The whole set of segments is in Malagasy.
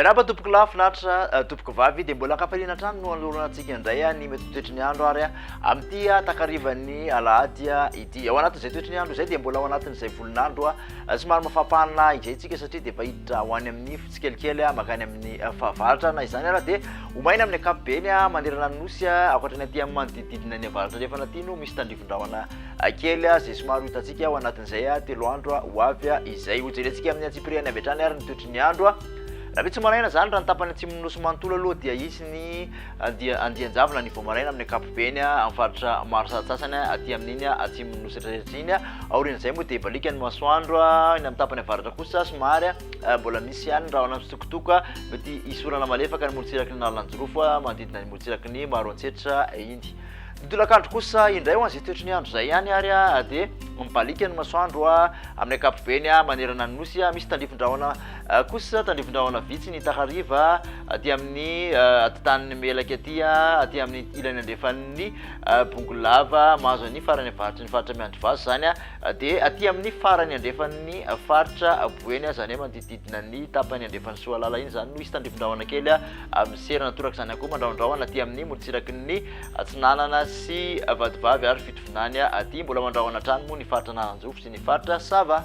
Miarahaba tompoko lahy, finaritra tompoko vavy, dia mbola ankafaliana hatrany no anolorana antsika indray ny mety ho toetry ny andro ary amin'ity takarivan'ny alahady ity. Ao anatin'izay toetry ny andro izay dia mbola ao anatin'izay volon'andro somary mafampana izay isika satria dia efa hiditra ho any amin'ny tsikelikely mankany amin'ny fahavaratra. Na izany ara dia ho maina amin'ny ankapobeny manerana ny nosy ankoatra ny aty amin'ny manodidididina ny avaratra andrefana aty no misy tandrifin-drahona kely izay somary ho hitantsika ao anatin'izay 3 andro ho avy izay. Hojerentsika amin'ny antsipiriany avy hatrany ary ny toetry ny andro. Rahampitso maraina izany, raha ny tapany atsimon'ny Nosy manontolo aloha dia hisy ny andia andian-javona ny vao maraina amin'ny ankapobeny amin'ny faritra maro sasantsasany aty amin'iny atsimon'ny Nosy rehetra iny. Aorian'izay moa dia hibaliaka ny masoandro. Eny amin'ny tapany avaratra kosa somary mbola misy ihany ny rahona mitsitokotoko, mety hisy orana malefaka ny morontsiraky ny Analanjirofo manodidina ny morontsiraky ny Maroantsetra iny. Ny tolakandro kosa indray ho an'izay toetry ny andro izay ihany ary dia mibaliaka ny masoandro amin'ny ankapobeny manerana ny Nosy. Misy tandrifin-drahona kosa, tandrifin-drahona vitsy ny takariva aty amin'ny atitaniny Melaky aty, aty amin'ny ilany andrefan'ny Bongolava, mahazo ny farany avaratry ny faritra Miandrivazo izany, dia aty amin'ny farany andrefan'ny faritra Boeny, izany hoe manodidididina ny tapany andrefan'i Soalala iny izany no hisy tandrifin-drahona kely Miserana toraka izany ihany koa mandrahondrahona aty amin'ny morontsiraky ny Atsinanana sy Vatovavy ary Fitovinany aty. Mbola mandrahona hatrany moa ny faritra Analanjirofo sy ny faritra Sava.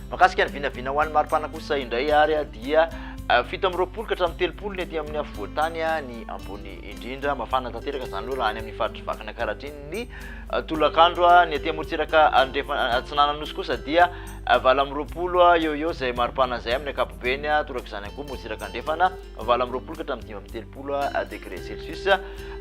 Mahakasika ny vinavina ho an'ny maripana kosa indray ary dia 27 ka hatramin'ny 30 ny aty amin'ny afovoan-tany ny ambony indrindra. Mafana tanteraka izany aloha raha any amin'ny faritr'i Vakinankaratra iny ny tolakandro. Ny aty amorontsiraka andrefana atsinanan'ny Nosy kosa dia 28 eo eo izay maripana izay amin'ny ankapobeny. Toraka izany ihany koa morontsiraka andrefana, 28 ka hatramin'ny 35 degré celsius.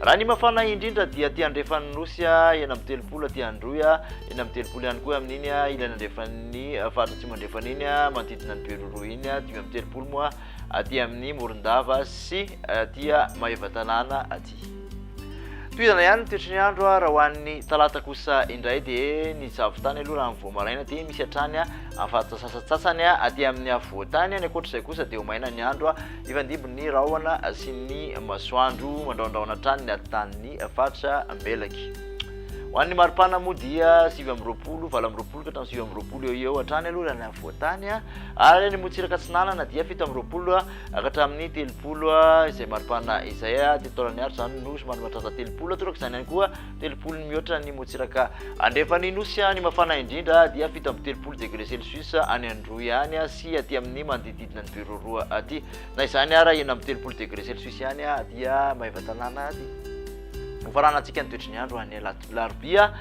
Raha ny mafana indrindra dia aty andrefan'ny Nosy, 36 aty Androy, 36 ihany koa amin'iny ilany andrefan'ny faritra atsimo andrefana iny, manodidina ny Beroroha iny, 35 moa aty amin'ny Morondava sy aty Maevatanàna aty. Tohizana ihany ny toetry ny andro raha ho an'ny talata kosa indray dia ny zavon-tany aloha raha ny vao maraina dia misy hatrany amin'ny faritra sasantsasany aty amin'ny afovoan-tany. Any ankoatr'izay kosa dia ho maina ny andro, hifandimby ny rahona sy ny masoandro, mandrahondrahona hatrany ny atitan'ny faritra Melaky. Ho an'ny maripana moa dia 29, 28 ka hatramin'ny 29 eo eo hatrany aloha raha ny afovoan-tany, ary any Motsiraka Atsinanana dia 27 ka hatramin'ny 30 izay maripana izay teto Taolagnaro izany no somary mahatratra 30, toraka izany ihany koa 30 mihoatra ny morontsiraka andrefan'ny Nosy. Ny mafana indrindra dia 37 degré celsius any Androy any sy aty amin'ny manodidididina ny Beroroha aty. Na izany ara 36 degré celsius ihany aty Maevatanàna aty. Hofaranantsika ny toetry ny andro any Alarobia.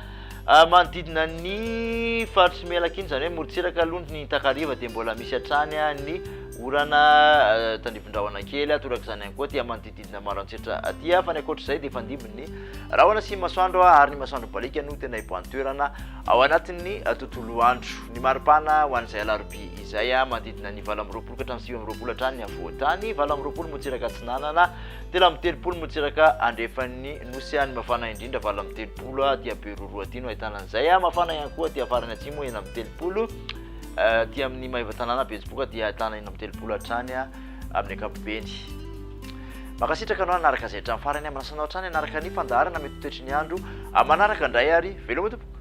Manodidina ny faritry Melaky iny, izany hoe morontsiraka aloha ny takariva dia mbola misy hatrany ny orana tandrifin-drahona kely, toraka izany ihany koa aty manodididina Maroantsetra aty. Fa ny ankoatr'izay dia hifandimby ny rahona sy ny masoandro ary ny masoandro mibaliaka no tena hiboahan-toerana ao anatin'ny tontolo andro. Ny maripana ho an'izay alarobia izay manodidina ny 28 ka hatramin'ny 29 hatrany ny afovoan-tany, 28 morontsiraka atsinanana, 33 morontsiraka andrefan'ny Nosy any mafana indrindra, 38 aty Beroroha aty no ahitana an'izay. Mafana ihany koa aty farany atsimo, 36 aty amin'ny Maevatanàna Betsiboka dia ahitana 36 hatrany amin'ny ankapobeny. Mankasitraka anao nanaraka izay hatramin'ny farany. Manasa anao hatrany hanaraka ny fandaharana mety toetry ny andro manaraka indray ary veloma tompoko.